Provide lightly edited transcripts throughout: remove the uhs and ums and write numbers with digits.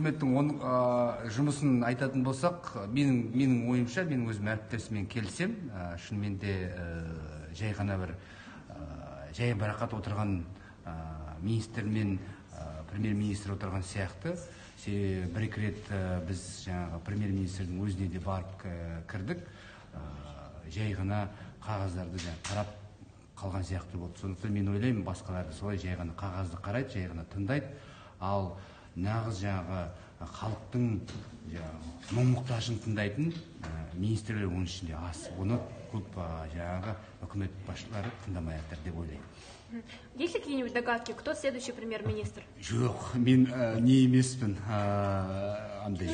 Үкіметтің оның жұмысын айтатын болсақ, менің ойымша, менің өзім әріптесіммен келісем, шынымен де жай ғана бір жай барақат отырған министр мен премьер-министр отырған сияқты. Бір екі рет біз жаңағы премьер-министрдің өзіне де барып кірдік, жай ғана қағаздарды жаңа қарап қалған сияқты болды. Сондықтан мен ойлаймын, басқалар да солай жай ғана қағазды қарайды, жай ғана тыңдайды, ал нағыз жаңағы халықтың жаңағы мұң мұқтажын тыңдайтын министрлер оның ішінде аз. Оны көп жаңағы үкімет басшылары тыңдамай жатыр деп ойлаймын. Есть ли какие-нибудь догадки, кто следующий премьер-министр? Жоқ, мен не емеспін, андай,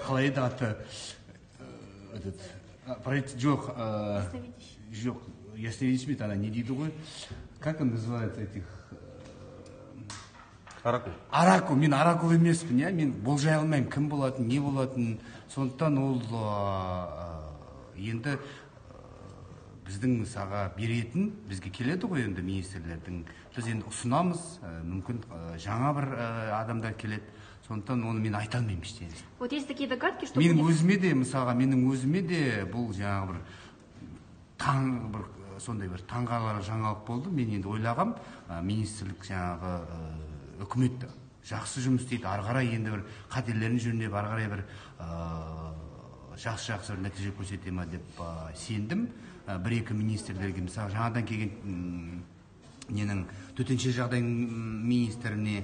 қалай еді аты, этот жоқ, жоқ, ясновидящий емес, ана не дейді ғой, как он называется, этих Оракул. Оракул, мен оракул емеспін, иә, мен болжай алмаймын кім болатын, не болатын. Сондықтан ол енді біздің мысалға беретін, бізге келеді ғой енді министрлердің, біз енді ұсынамыз, мүмкін жаңа бір адамдар келеді, сондықтан оны мен айта алмаймын ештеңе. Вот есть такие догадки, что менің өзіме де, мысалға, менің өзіме де бұл жаңағы бір таң бір сондай бір таңғаларлық жаңалық болды. Мен енді ойлағам, министрлік жаңағы үкімет жақсы жұмыс істейді, ары қарай енді бір қателерін жөндеп, ары қарай бір жақсы жақсы бір нәтиже көрсете ма деп сендім. Бір екі министрлерге, мысалы, жаңадан келген ненің төтенше жағдай министріне,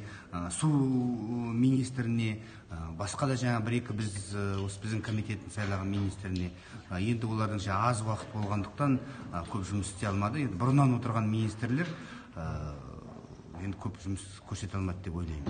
су министріне, басқа да жаңа бір екі біз осы біздің комитеттің сайлаған министріне, енді олардың жаңа аз уақыт болғандықтан көп жұмыс істей алмады. Енді бұрыннан отырған министрлер енді көп жұмыс көрсете алмады деп ойлаймын.